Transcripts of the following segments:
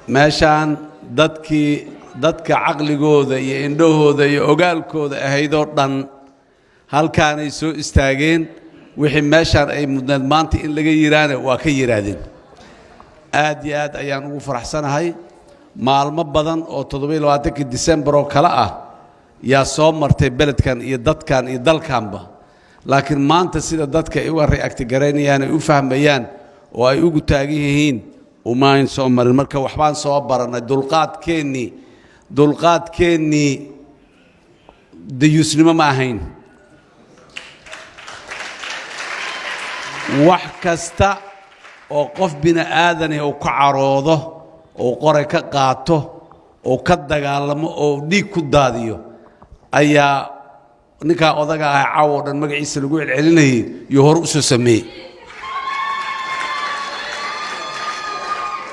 Meeshaan dadkii dadka caqligooda iyo indhahooda iyo ogaalkooda ahaydoo dhan halkaanay soo istaageen. Wixii meeshaan ay mudneed maanta in laga yidhaahna waa ka yidhaahdeen. Aad iyo aad ayaan ugu faraxsanahay. Maalmo badan oo 27-kii Disembar oo kale ah yaa soo martay beledkan iyo dadkan iyo dalkanba, laakiin maanta sida dadka ay uga react garaynayaan, ay u fahmayaan oo ay ugu taagan yihiin umaan soo marin. Marka waxbaan soo barannay. Dulqaadkeennii dayuusnimo ma ahayn. Wax kasta oo qof bini aadani uu ka caroodo, uu qoray ka qaato, uu ka dagaalamo oo dhiig ku daadiyo, ayaa ninkaa odaga ah caawo o dhan magaciisa lagu celcelinayay iyo hore u soo sameeyey.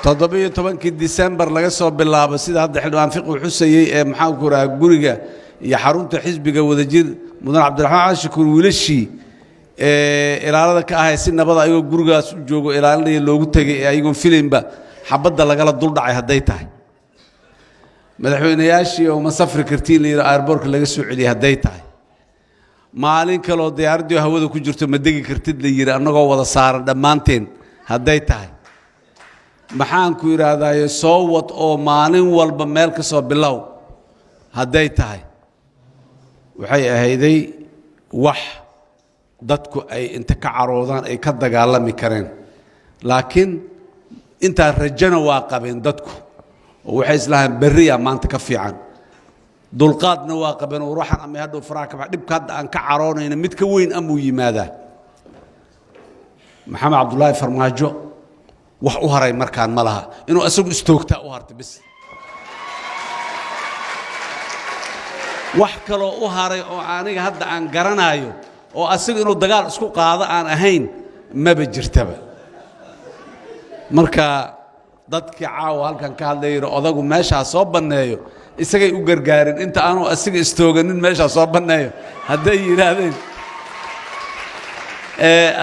17-kii Disembar laga soo bilaabo, sida hadda xildhibaan Fiqi xusayey ee maxaanku rahaa guriga iyo xarunta xisbiga Wadajir, mudan Cabdiraxmaan Cashakuur wiilashii ee ilaalada ka ahay si nabada ayagoo gurigaas u joogo ilaalinaya loogu tegay ee ayagoon filaynba xabadda lagala duldhacay, hadday tahay madaxweynayaashii oo ma safri kartiin la yidhi airboortka laga soo celiyey, hadday tahay maalin kaleoo diyaaraddii hawada ku jirto ma degi kartid la yidhi annagoo wada saaran dhammaanteen, hadday tahay maxaanku idhaahdaaye soo wad oo maalin walba meel ka soo bilow, hadday tahay, waxay ahayday wax dadku ay inta ka caroodaan ay ka dagaalami kareen. Laakiin intaa rajana waa qabeen dadku oo waxay islahaan berriyaa maanta ka fiican. Dulqaadna waa qabeen oo ruuxan ama hadhow faraha ka bax, dhibka hadda aan ka caroonayna mid ka weyn amuu yimaadaa. Maxamed Cabdulaahi Farmaajo wax u haray markaan ma laha, inuu isagu istoogtaa u hartay bis. Wax kaloo u haray oo aniga hadda aan garanaayo oo asiga inuu dagaal isku qaado aan ahayn maba jirtaba. Marka dadkii caawa halkan ka hadlaya yidhi odagu meeshaa soo banneeyo, isagay u gargaarin. Inta aanu asiga istooganin meeshaa soo banneeyo hadday yidhaahdeen,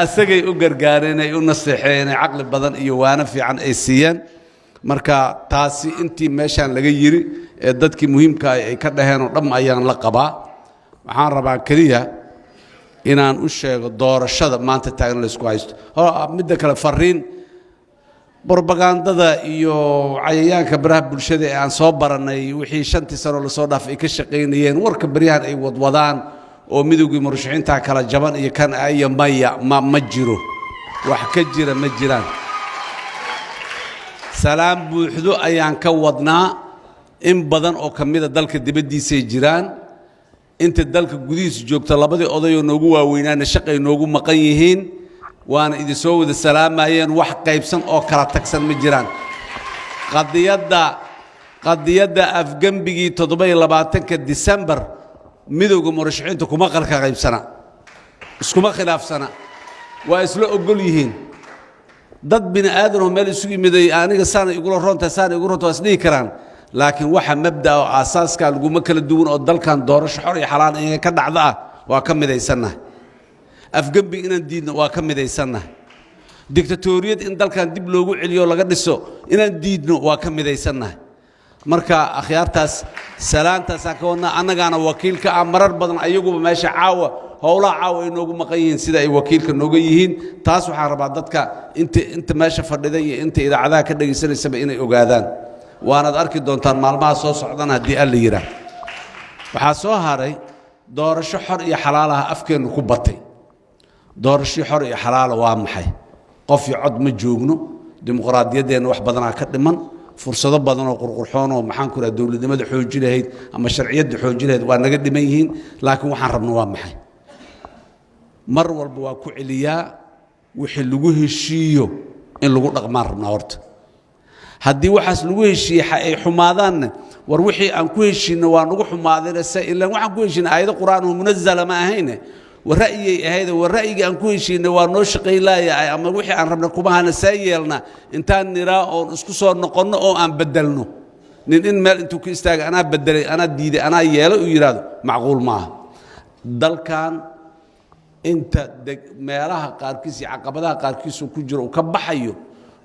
asagay u gargaareen, ay u naseexeen, ay caqli badan iyo waano fiican ay siiyeen. Marka taasi intii meeshaan laga yiri ee dadkii muhiimka ay ka dhaheen oo dham ayaan la qabaa. Waxaan rabaa keliya inaan u sheego doorashada maanta taagan laysku haysto. Midda kale, fariin brobagandada iyo cayayaanka baraha bulshada ee aan soo barannay wixii 5-tii sano lasoo dhaaf ay ka shaqaynayeen, warka baryahan ay wadwadaan oo midowgii murashaxiinta kala jaban iyo kan iyo maya ma jiro, wax ka jira ma jiraan. Salaam buuxdo ayaan ka wadnaa. In badan oo ka mida dalka dibaddiisay jiraan, inta dalka gudihiisa joogta labadii odayoo noogu waaweynaana shaqay noogu maqan yihiin, waana idin soo wada salaamayeen. Wax qaybsan oo kala tagsan ma jiraan. Qadiyadda afgembigii 27-ka Disembar midowga murashaxiinta kuma qalka qaybsana, iskuma khilaafsana, waa isla ogol yihiin. Dad bini aadan oo meel isugu yimiday aniga saana igula roontahay, saana igu roonta waa isdhihi karaan, laakiin waxa mabda'a oo aasaaska laguma kala duwan oo dalkan doorasho xor iyo xalaal inay ka dhacdo ah waa ka midaysannahay. Afgembi inaan diidno waa ka midaysannahay. Dictatoriyad in dalkan dib loogu celiyo laga dhiso inaan diidno waa ka midaysannahay. Marka akhyaartaas salaantaasaan ka wadnaa, annagaana wakiilka ah. Marar badan ayaguba meesha caawa howlaha caawa ay noogu maqan yihiin sida ay wakiilka nooga yihiin. Taas waxaan rabaa dadka inta meesha fadhida iyo inta idaacadaha ka dhegaysanaysaba inay ogaadaan, waanaad arki doontaan maalmaha soo socdana haddii Alla yidhaah. Waxaa soo haray doorasho xor iyo xalaalaha afkeennu ku batay. Doorasho xor iyo xalaala waa maxay? Qof iyo cod ma joogno, dimuqraadiyaddeenna wax badanaa ka dhiman, fursado badan oo qurqurxoon oo maxaan ku raha dowladnimada xooji lahayd ama sharciyadda xooji lahayd waa naga dhiman yihiin. Laakiin waxaan rabno waa maxay? Mar walba waa ku celiyaa, wixii lagu heshiiyo in lagu dhaqmaan rabnaa. Horta haddii waxaas lagu heshiiyey ay xumaadaanna, war wixii aan ku heshiinno waa nagu xumaadeen se ilaan waxaan ku heshiinay aayado Qur'aan oo munazala ma ahayne, war ra'yigay ahayd, war ra'yigii aan ku heshiinay waa noo shaqayn laayahay ama wixii aan rabna kuma hana, see yeelna? Intaan niraa oon isku soo noqonno oo aan beddelno. Nin in meel intuu ka istaagay anaa beddelay, anaa diiday, anaa yeelay uu yidhaahdo macquul maaha. Dalkan inta meelaha qaarkiis iyo caqabadaha qaarkiis uu ku jiro uu ka baxayo,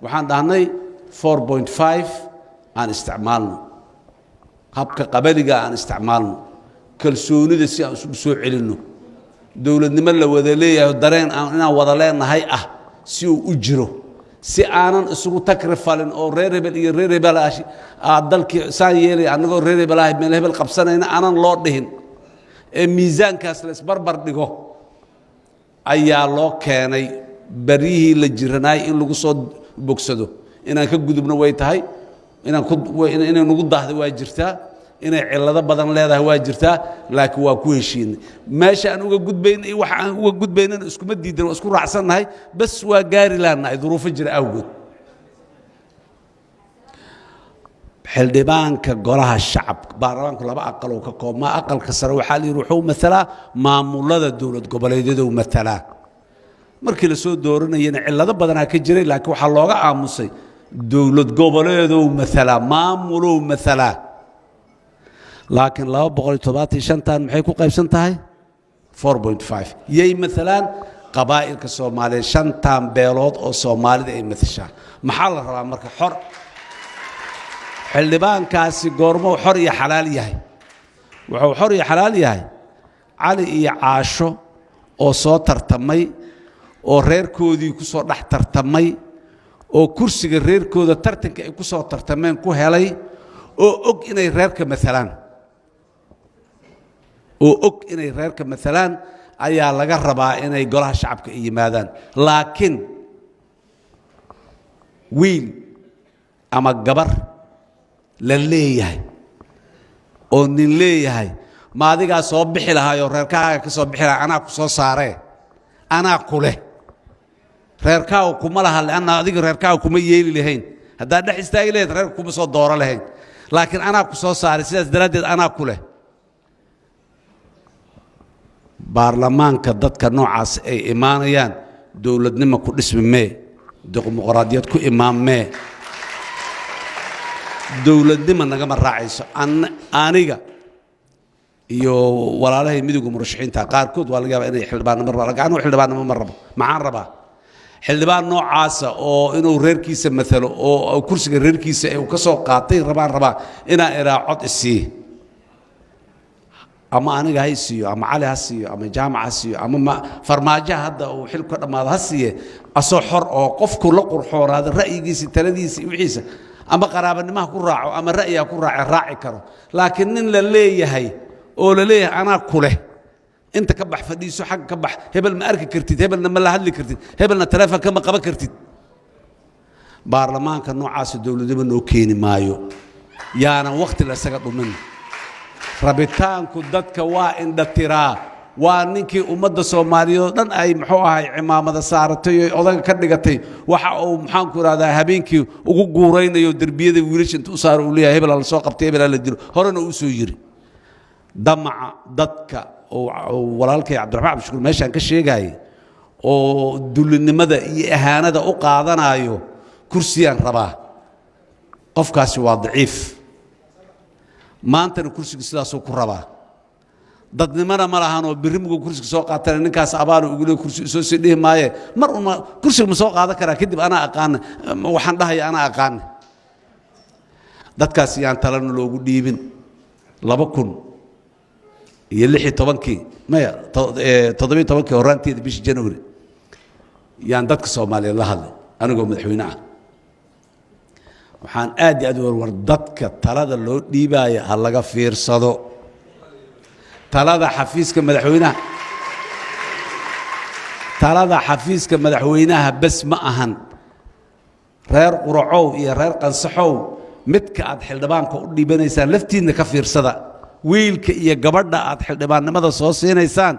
waxaan dhahnay 4.5. Aan isticmaalno habka qabaliga, aan isticmaalno kalsoonida si aan isugu soo celinno dowladnimo la wada leeyahay, dareen aan inaan wada leenahay ah si uu u jiro, si aanan isugu takri falin oo reer hebel iyo reer hebel aad dalkii saan yeelay, annagoo reer hebel ahay meel hebel qabsanayna aanan loo dhihin, ee miisaankaas la isbarbar dhigo ayaa loo keenay. Baryihii la jiranaay in lagu soo bogsado, inaan ka gudubno way tahay, inaan ku inay nagu daahda waa jirtaa, inay cillado badan leedahay waa jirtaa, laakiin waa ku heshiinay. Meesha aan uga gudbayna iyo waxa aan uga gudbaynana iskuma diidan, waa isku raacsannahay, bas waa gaari laannahay duruufo jira awgood. Xildhibaanka golaha shacabka, baarlamaanku laba aqal oo ka koobmaa. Aqalka sare waxaa la yidhi wuxuu matalaa maamulada dowlad goboleedyadu matalaa. Markii la soo dooranayana cillado badanaa ka jiray, laakiin waxaa looga aamusay dowlad goboleedow matalaa, maamulow matalaa. Laakiin 275-tan maxay ku qaybsan tahay? 4.5. Yay maalaan qabaa'ilka Soomaaliyeed, shantan beelood oo Soomaalida ay matashaa. Maxaa la rabaa marka? Xor xildhibaankaasi goormuu xor iyo xalaal yahay? Wuxuu xor iyo xalaal yahay Cali iyo Caasho oo soo tartamay oo reerkoodii ku soo dhex tartamay oo kursiga reerkooda tartanka ay ku soo tartameen ku helay, oo og inay reerka maalaan, oo og inay reerka maalaan ayaa laga rabaa inay golaha shacabka ay yimaadaan. Laakiin wiil ama gabar la leeyahay oo nin leeyahay, ma adigaa soo bixi lahaayoo reerkaaga ka soo bixi lahaa? Anaa ku soo saaree, anaa ku leh, reerkaaga kuma laha, lianna adiga reerkaaga kuma yeeli lahayn. Haddaad dhex istaagi lahayd, reerka kuma soo dooro lahayn, laakiin anaa ku soo saaray, sidaas daraaddeed anaa ku leh. Baarlamaanka dadka noocaas ay imaanayaan, dowladnimo ku dhismi mee, dimuqraadiyad ku imaan mee, dowladnimo nagama raacayso. Aniga iyo walaalahay midowga murashaxiinta qaarkood waa laga yaabaa inay xildhibaannimo rabaan, laakiin anigu xildhibaannimo ma rabo. Maxaan rabaa? Xildhibaan noocaasa oo inuu reerkiisa maalo oo kursiga reerkiisa ee uu ka soo qaatay rabaan rabaa inaan iraa cod isii, ama aniga ha isiiyo, ama Cali ha siiyo, ama Jaamac ha siiyo, ama Farmaajaha hadda uu xilku ka dhammaado ha siiye, asoo xor oo qofku la qurxoonaado ra'yigiisa, taladiisa iyo wixiisa, ama qaraabanimaha ku raaco ama ra'yiha ku raace, raaci karo. Laakiin nin la leeyahay oo la leeyahay anaa ku leh, inta ka bax, fadhiiso, xagga ka bax, hebel ma arki kartid, hebelna ma la hadli kartid, hebelna taleefon kama qaban kartid, baarlamaanka noocaasa dowladnimo noo keeni maayo. Yaanan wakhti la isaga dhumin. Rabitaanku dadka waa indhatiraa. Waa ninkii ummadda Soomaaliyeed oo dhan ay, muxuu ahay, cimaamada saaratay oo odaga ka dhigatay. Waxa uu, maxaanku ihahdaa, habeenkii ugu guuraynayo derbiyada wiilasha inta u saaro uu leeyahay hebelaa la soo qabtay, hebelaa la dilo, horena uu soo yiri. Damaca dadka oo walaalkay Cabdiraxmaan Cabdishakuur meeshaan ka sheegayay oo dullinimada iyo ahaanada u qaadanayo, kursiyaan rabaa, qofkaasi waa daciif. Maantana kursiga sidaasuu ku rabaa, dadnimona ma lahanoo birrimugu kursiga soo qaatana ninkaas abaalo ugu le kursi soo sii dhihi maaye. Mar uma kursiga ma soo qaadan karaa kadib, anaa aqaana waxaan dhahaya, anaa aqaana. Dadkaas yaan talana loogu dhiibin. 2016-kii, maya, 17-kii horraanteeda, bishii January, yaan dadka Soomaaliyeed la hadlay anigoo madaxweyne ah. Waxaan aad iyo aad u war dadka talada loo dhiibaya ha laga fiirsado. Talada xafiiska madaxweynaha, talada xafiiska madaxweynaha bes ma ahan. Reer Quracow iyo reer Qansaxow, midka aad xildhibaanka u dhiibanaysaan laftiinna ka fiirsada. Wiilka iyo gabadha aad xildhibaannimada soo siinaysaan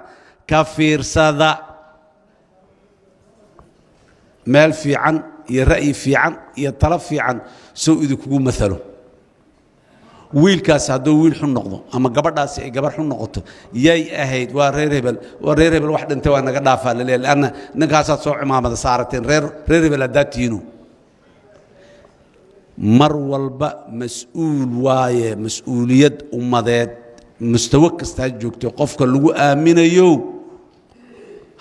ka fiirsada. Meel fiican iyo ra'yi fiican iyo talo fiican sow idinkugu maalo. Wiilkaas hadduu wiil xun noqdo ama gabadhaasi ay gabarh xun noqoto, yay ahayd? Waa reer hebel, waa reer hebel, wax dhintay waa naga dhaafaa laleeyahay, lianna ninkaasaad soo cimaamada saarateen. Reer hebel haddaad tihiino, mar walba mas-uul waaye, mas-uuliyad ummadeed mustawo kastaa joogto qofka lagu aaminayo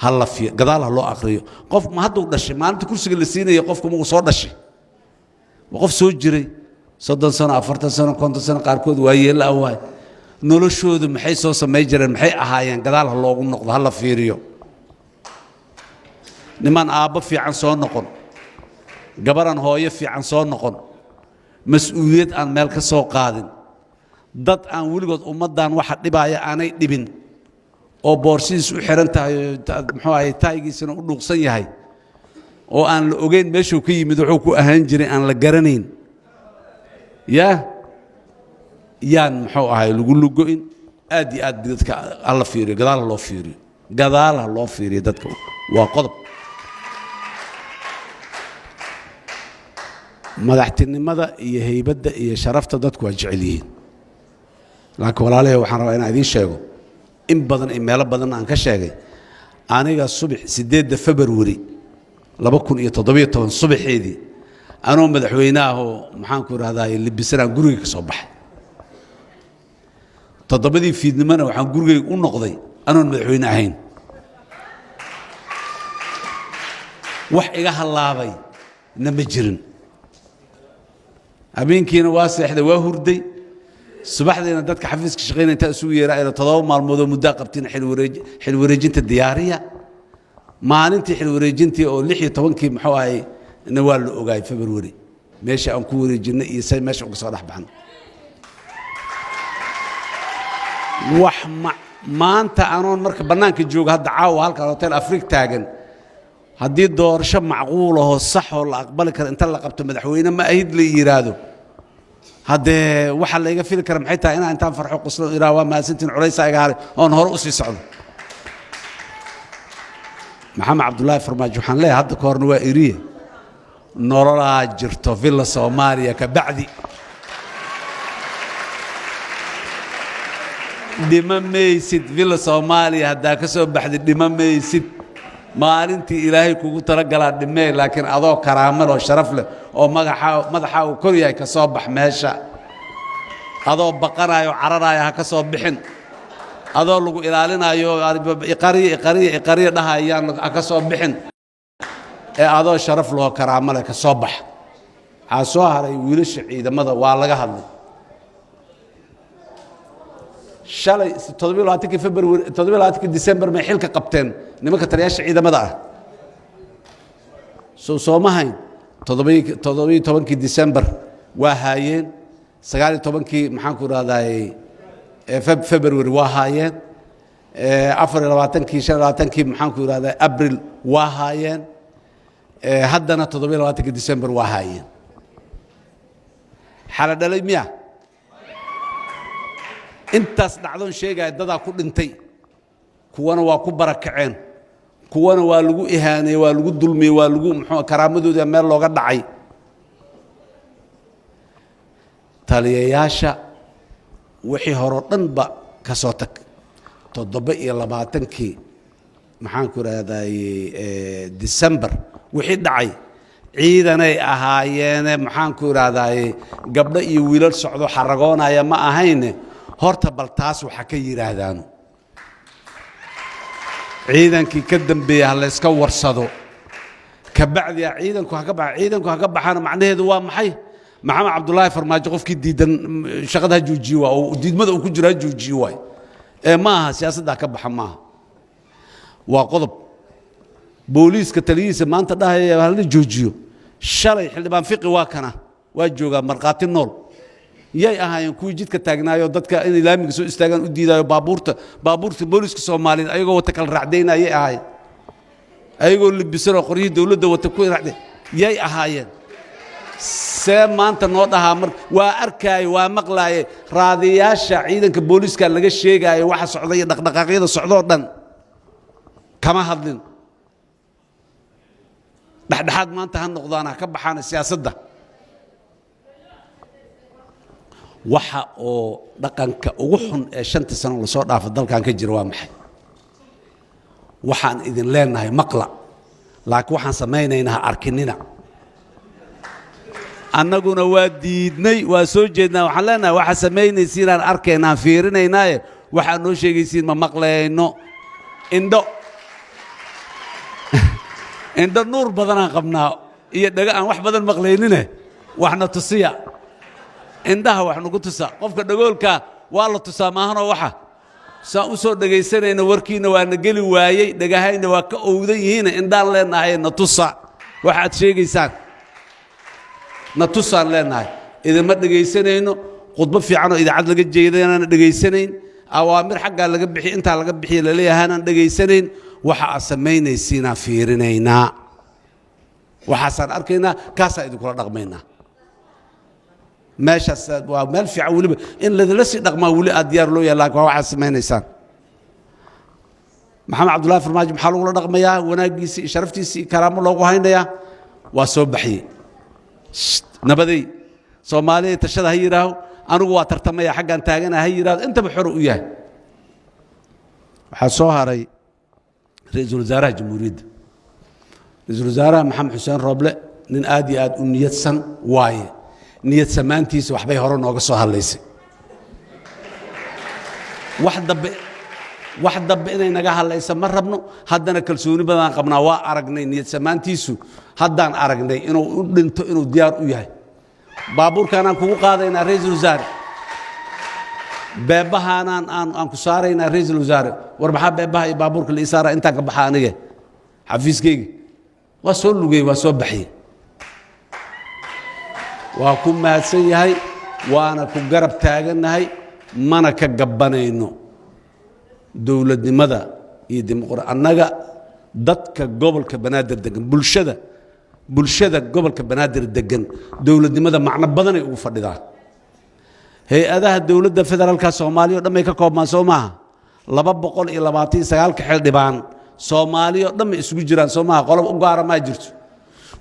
ha la fiyo, gadaal ha loo akhriyo. Qof ma hadduu dhashay maalinta kursiga la siinaya, qofku ma uu soo dhashay? Waa qof soo jiray. 30 sano, 40 sano, 50 sano, qaarkood waa yeella waay. Noloshoodu maxay soo samayn jireen, maxay ahaayeen? Gadaal ha loogu noqdo, ha la fiiriyo. Niman aabbo fiican soo noqon, gabaran hooyo fiican soo noqon, mas-uuliyad aan meel ka soo qaadin, dad aan weligood ummaddan waxa dhibaaya aanay dhibin, oo boorsidiis u xiran tahay, muxuu ahay, taagiisana u dhuuqsan yahay, oo aan la ogeyn meeshuu ka yimid, wuxuu ku ahaan jiray aan la garanayn, yaa yaan muxuu ahay lagu lugo'in. Aad iyo aad dadka hala fiiriyo, gadaal ha loo fiiriyo, gadaal ha loo fiiriyo dadka. Waa qodob. Madaxtinimada iyo heybadda iyo sharafta dadku waa jecel yihiin, laakiin walaalahay, waxaan rabaa inaan idiin sheego, in badan iyo meelo badanna aan ka sheegay, aniga subax 8 Februari 2017 subaxeedii, anoo madaxweyne ahoo, maxaanku idhahdaa, libisanaan guriga ka soo baxay. 7dii fiidnimona waxaan gurigayga u noqday anoon madaxweyne ahayn. Wax iga hallaabay na ma jirin. Habeenkiina waa seexday, waa hurday. Subaxdiina dadka xafiiska shaqaynaya intaa isugu yeeraa ila 7 maalmoodoo muddaa qabtiin xil wareejinta diyaariya. Maalintii xil wareejintii oo 16kii, muxuu ahay, na waa la ogaay February meesha aan ku wareejinnay iyo say meesha uga soo dhex baxno. Wax ma maanta anoon marka bannaanka jooga, hadda caawa halkan Hotel Afrig taagan, haddii doorasho macquul ahoo saxoo la aqbali kara inta la qabto madaxweyne ma ahid la yidhaahdo, haddee waxa layga fili kara maxay tahay? Inaan intaan farxo, qoslo, iraa waa mahadsantiin, culaysaa iga haray, oon hore u sii socdo. Maxamed Cabdullaahi Farmaajo waxaan leeyahay, hadda ka horna waa iriye, nololaa jirto Villa Soomaaliya ka bacdi. Dhima maysid Villa Soomaaliya haddaa ka soo baxdid, dhima maysid. Maalintii Ilaahay kugu talagalaa dhimee, laakiin adoo karaamo leh oo sharaf leh oo magaxaa madaxaa uu kor yahay ka soo bax meesha. Adoo baqanayo, cararaya ha ka soo bixin. Adoo lagu ilaalinayo, iqariya iqariya iqariya dhahayaan, ha ka soo bixin. Ee adoo sharaf lehoo karaamo leh ka soo bax. Waxaa soo haray wiilasha ciidamada, waa laga hadlay shalay 27kii February, 27kii December may xilka qabteen nimanka taliyaasha ciidamada ah. Soo sooma hayn? 17kii December waa haayeen, 19kii, maxaan ku idhahdaay, February waa haayeen, 24kii, 25kii, maxaan ku idhahdaa, Abril waa haayeen, haddana 27kii December waa haayeen. Xala dhalay miya? Intaas dhacdoon sheegaya dadaa ku dhintay, kuwana waa ku barakaceen, kuwana waa lagu ihaaneeyey, waa lagu dulmiyey, waa lagu muxuu karaamadooda meel looga dhacay. Taliyayaasha wixii horeo dhanba ka soo tag, 27kii, maxaan ku idhahday, December wixii dhacay ciidanay ahaayeene, maxaan ku idhahdaye, gabdho iyo wiilal socdo xaragoonaya ma ahayne. Horta bal taas waxa ka yidhaahdaano, ciidankii ka dambeeya ha layska warsado. Kabacdia ciidanku ha ka baxa, ciidanku ha ka baxaana macnaheedu waa maxay? Maxamed Cabdullaahi Farmaajo qofkii diidan shaqada ha joojiye waa, oo diidmada uu ku jiro ha joojiye waay, ee ma aha siyaasadda ha ka baxa maaha. Waa qodob. Booliiska taliyihiisa maanta dhahaya hala joojiyo, shalay xildhibaan Fiqi waa kana, waa joogaa markhaati nool. Yay ahaayeen kuwii jidka taagnaayo dadka inay laamiga soo istaagaan u diidaayo? Baabuurta booliiska Soomaaliyeed ayagoo wata kala raacdaynayay ahaayeen, ayagoo libisanoo qoryihii dowladda wata ku raacday yay ahaayeen. See maanta noo dhahaa? Mar waa arkaaye, waa maqlaaye, raadiyaasha ciidanka booliiska laga sheegaayo waxa socda iyo dhaqdhaqaaqyada socdoo dhan kama hadlin. Dhexdhexaad maanta ha noqdaan, ha ka baxaan siyaasadda. Waxa oo dhaqanka ugu xun ee 5ta sano lasoo dhaafo dalkan ka jira waa maxay? Waxaan idin leenahay maqla, laakiin waxaan samaynaynaa ha arkinina. Annaguna waa diidnay, waa soo jeednaa, waxaan leenahay waxa samaynaysiinaan arkaynaan fiirinaynaaye, waxaad noo sheegaysiin ma maqlayno. Indho indho nuur badanaan qabnaa iyo dhago aan wax badan maqlaynine, waxna tusiya. Indhaha wax nagu tusa. Qofka dhagoolka waa la tusaa, maahanoo? Waxa saan u soo dhegaysanayna warkiina waa na geli waayey, dhegahayna waa ka owdan yihiin. Indhaan leenahay, na tusa waxaad sheegaysaan, na tusaan leenahay. Idinma dhegaysanayno. Khudbo fiicanoo idaacad laga jeedanaan dhegaysanayn, awaamir xaggaa laga bixiy, intaa laga bixiya laleeyahaanaan dhegaysanayn. Waxa aad samaynaysiinaan fiirinaynaa, waxaasaan arkaynaa, kaasaan idinkula dhaqmaynaa. Meeshaas waa meel fiican weliba in ladila sii dhaqmaa, weli aad diyaar loo yahay, laakiin waa waxaad samaynaysaan. Maxamed Cabdullahi Farmaajo maxaa lagula dhaqmayaa? Wanaaggiisa iyo sharaftiisa iyo karaamo loogu haynayaa. Waa soo baxiyey. Nabadey Soomaaliya tashada ha yidhaaho, anigu waa tartamaya, xaggaan taagana ha yidhahdo, intaba xor u yahay. Waxaa soo haray ra-iisul wasaaraha jamhuuriyadda. Ra-iisul wasaaraha Maxamed Xuseen Rooble nin aad iyo aad u niyadsan waaye. Niyad samaantiisa waxbay hore nooga soo hadlaysay. Wax dambe, wax dambe inay naga hadlaysa ma rabno. Haddana kalsooni badan qabnaa. Waa aragnay niyad samaantiisu, haddaan aragnay inuu u dhinto, inuu diyaar u yahay. Baabuurkaanaan kugu qaadaynaa, ra-iisul wasaare, beebahaanaan aan ku saaraynaa, ra-iisul wasaare. War maxaa beebaha iyo baabuurka la ii saara? Intaan ka baxa aniga xafiiskeyga waa soo lugey, waa soo baxiyey. Waa ku mahadsan yahay, waana ku garab taagannahay, mana ka gabbanayno dowladnimada iyo dimuqra. Annaga dadka gobolka Banaadir degan, bulshada gobolka Banaadir degan, dowladnimada macno badanay ugu fadhidaa. Hay-adaha dowladda federaalka Soomaaliya o dhan bay ka koobmaan, soo maaha? 229-ka xildhibaan Soomaaliya o dhan bay isugu jiraan, soo maaha? Qolob u gaara maa jirto.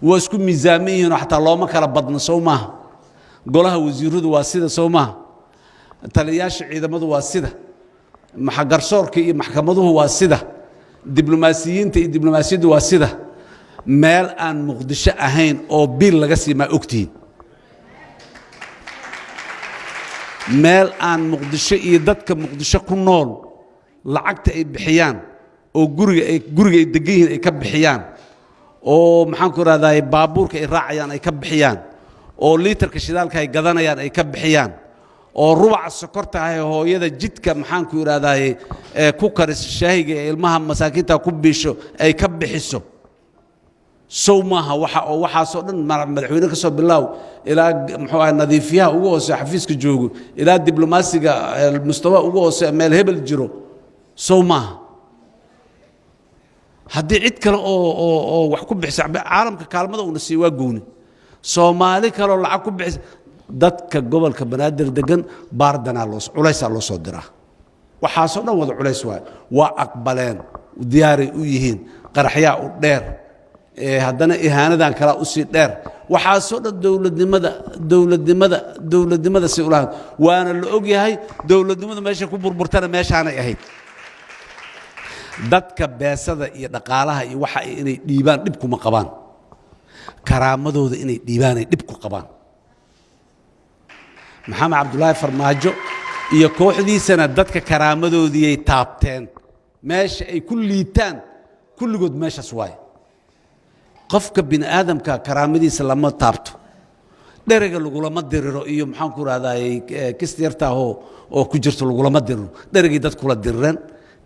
Waa isku miisaaman yihiinoo xataa looma kala badno, soo maaha? Golaha wasiiradu waa sida, soo maaha? Taliyayaasha ciidamadu waa sida, garsoorka iyo maxkamaduhu waa sida, diblomaasiyiinta iyo diblomaasiyaddu waa sida. Meel aan Muqdisho ahayn oo biil laga sii maa ogtihiin? Meel aan Muqdisho iyo dadka Muqdisho ku nool lacagta ay bixiyaan oo guriga ay degan yihiin ay ka bixiyaan, oo maxaan ku rahdaay, baabuurka ay raacayaan ay ka bixiyaan, oo liitarka shidaalka ay gadanayaan ay ka bixiyaan, oo rubaca sokorta ah ee hooyada jidka, maxaan ku idhahdaay, ee ku kariso shaahiga ee ilmaha masaakiinta ku biisho ay ka bixiso, sow maaha? Waxa oo waxaasoo dhan, madaxweyne ka soo bilaaw ilaa muxuu ahay nadiifiyaha ugu hooseeya xafiiska joogo, ilaa diblomaasiga mustawa ugu hooseeya meel hebel jiro, sow maaha? Haddii cid kale oo wax ku bixisa caalamka kaalmada uuna siiyo waa gooni. Soomaali kaloo lacag ku bixisa, dadka gobolka Banaadir degan baardanaa loo culaysaa loo soo diraa. Waxaasoo dhan wada culays waayo. Waa aqbaleen, diyaaray u yihiin. Qaraxyaa u dheer, haddana ihaanadan kalaa usii dheer. Waxaasoo dhan dowladnimada, dowladnimada, dowladnimada si ulahan. Waana la og yahay dowladnimadu meeshay ku burburtana meeshaanay ahayd. Dadka beesada iyo dhaqaalaha iyo waxa inay dhiibaan dhib kuma qabaan, karaamadooda inay dhiibaanay dhib ku qabaan. Maxamed Cabdulaahi Farmaajo iyo kooxdiisana dadka karaamadoodiiyay taabteen. Meesha ay ku liitaan kulligood meeshaas waaye. Qofka bini aadamka karaamadiisa lama taabto, dherega lagulama diriro, iyo maxaan ku rahdaayey, kista yartaahoo oo ku jirto lagulama diriro. Dheregii dad kula dirireen,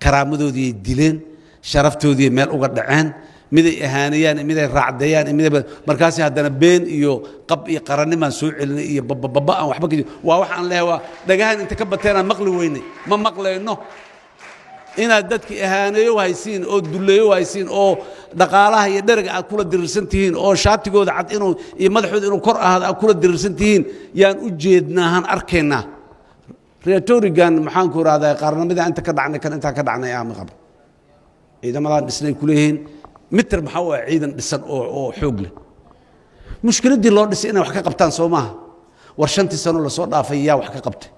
karaamadoodiiyay dileen, sharaftoodiiyay meel uga dhaceen, miday ahaanayaan, miday raacdeeyaan, miday markaasi haddana been iyo qab iyo qarannimaan soo celinay iyo babababa aan waxba ka waa wax aan leeyahay. Waa dhagahan inta ka bateenaan maqli weynay, ma maqlayno. Inaad dadka ihaaneeyo haysiin oo duleeyo haysiin oo dhaqaalaha iyo dheriga aad kula dirirsan tihiin oo shaatigooda cad inuu iyo madaxooda inuu kor ahaado aad kula dirirsan tihiin yaan u jeednaa, han arkaynaa. Rhetoric-gan, maxaan ku ihahdaa, qaarnimada inta ka dhacnay, kan intaan ka dhacnay ama qabo ciidamadan dhisnay kuleeyihiin mitir. Maxaa u ah ciidan dhisan oo xoog leh? Mushkiladdii loo dhisay inay wax ka qabtaan, soo maaha? War 5-tii sano lasoo dhaafay yaa wax ka qabtay?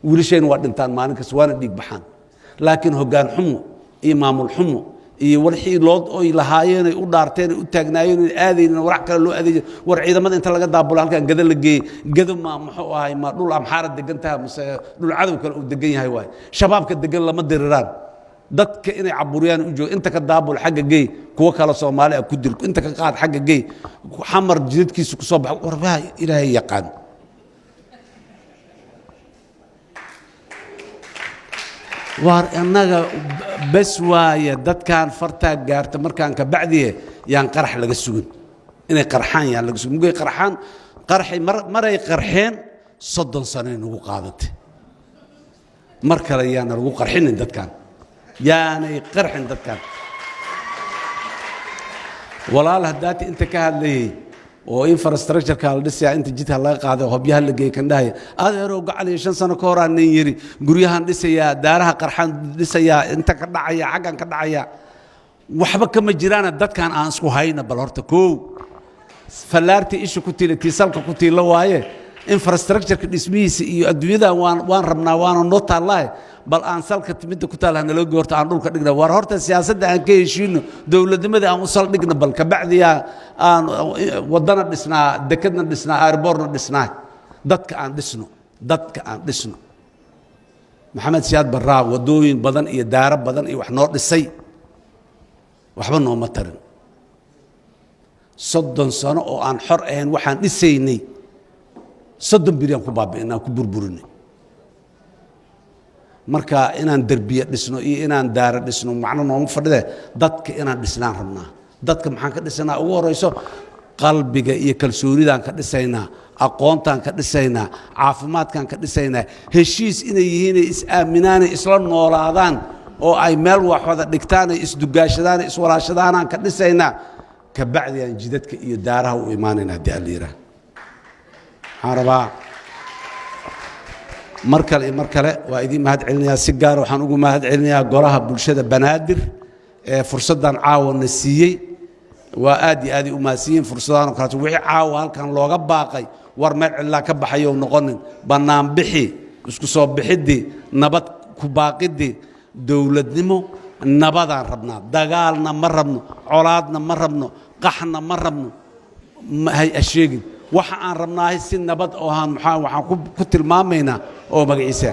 Wiilashayna waa dhintaan maalin kasta, waana dhiig baxaan, laakiin hoggaan xumo iyo maamul xumo iyo warxii loo oy lahaayeen ay u dhaarteen ay u taagnaayeen ay aadaynin warax kale loo adeeyo. War ciidamada inta laga daabulo halkan Gado la geeyey, Gado ma muxuu ahay? Ma dhul Amxaara degan tahay mase dhul cadow kale uu degan yahay? Waay Shabaabka degan lama diriraan, dadka inay caburiyaan u jooga. Inta ka daabul xagga geey, kuwo kale Soomaali ah ku dil, inta ka qaad xagga geey, Xamar jidadkiisa ku soo baxa. War waa Ilaahay yaqaan. Waar annaga bes waaye, dadkan fartaa gaarta markaan ka bacdiye yaan qarax laga sugin, inay qarxaan yaan laga sugin. Mugay qarxaan, qarxay maray qarxeen, 30 sanoay nagu qaadatay. Mar kale yaana lagu qarxinin dadkan, yaanay qarxin dadkan. Walaal haddaati inta ka hadlayay oo infrastructure-ka la dhisayaa, inta jidka laga qaaday, hobyaha la geeyey, kan dhahaya adeerow gacal iyo 5 sano ka horaa nin yidhi guryahan dhisayaa, daaraha qarxaan dhisayaa, inta ka dhacaya, xaggan ka dhacaya, waxba kama jiraana. Dadkan aan isku hayna bal horta koow fallaartii isha ku tiila tii salka ku tiila waaye. Infrastructure-ka dhismihiisa iyo adduunyada waan rabnaa, waana noo taallahe, bal aan salka midda ku taalla nala goorto, aan dhulka dhigna. War horta siyaasadda aan ka heshiino, dowladnimadii aan u sal dhigna, bal kabacdiyaa aan waddana dhisnaa, dekadna dhisnaa, airport-na dhisnaa. Dadka aan dhisno, dadka aan dhisno. Maxamed Siyaad Barraa waddooyin badan iyo daaro badan iyo wax noo dhisay, waxba nooma tarin. 30 sano oo aan xor ahayn waxaan dhisaynay 30 bilyan ku baabi'inaa, ku burburinay. Marka inaan derbiye dhisno iyo inaan daaro dhisno macno nooma fadhide, dadka inaan dhisnaan rabnaa. Dadka maxaan ka dhisanaa? Ugu horayso qalbiga iyo kalsoonidaan ka dhisaynaa, aqoontaan ka dhisaynaa, caafimaadkaan ka dhisaynaa, heshiis inay yihiinay is-aaminaanay isla noolaadaan oo ay meel wax wada dhigtaanay isdugaashadaanay iswalaashadaanaan ka dhisaynaa. Kabacdi aan jidadka iyo daaraha u imaanayna haddii Alla yidhaah. Waxaan rabaa mar kale iyo mar kale waa idiin mahad celinayaa. Si gaara waxaan ugu mahad celinayaa Golaha Bulshada Banaadir ee fursaddan caawana siiyey. Waa aad iyo aaday u mahadsan yihiin. Fursadahan oo kaleeto wixii caawa halkan looga baaqay, war meel cidlaa ka baxayow noqonin. Bannaanbixi, isku soo bixiddii, nabad ku baaqiddii, dowladnimo nabadaan rabnaa. Dagaalna ma rabno, colaadna ma rabno, qaxna ma rabno. Ha sheegin waxa aan rabnaahay si nabad oo aan maxaa waxaan ku tilmaamaynaa oo magaciisa.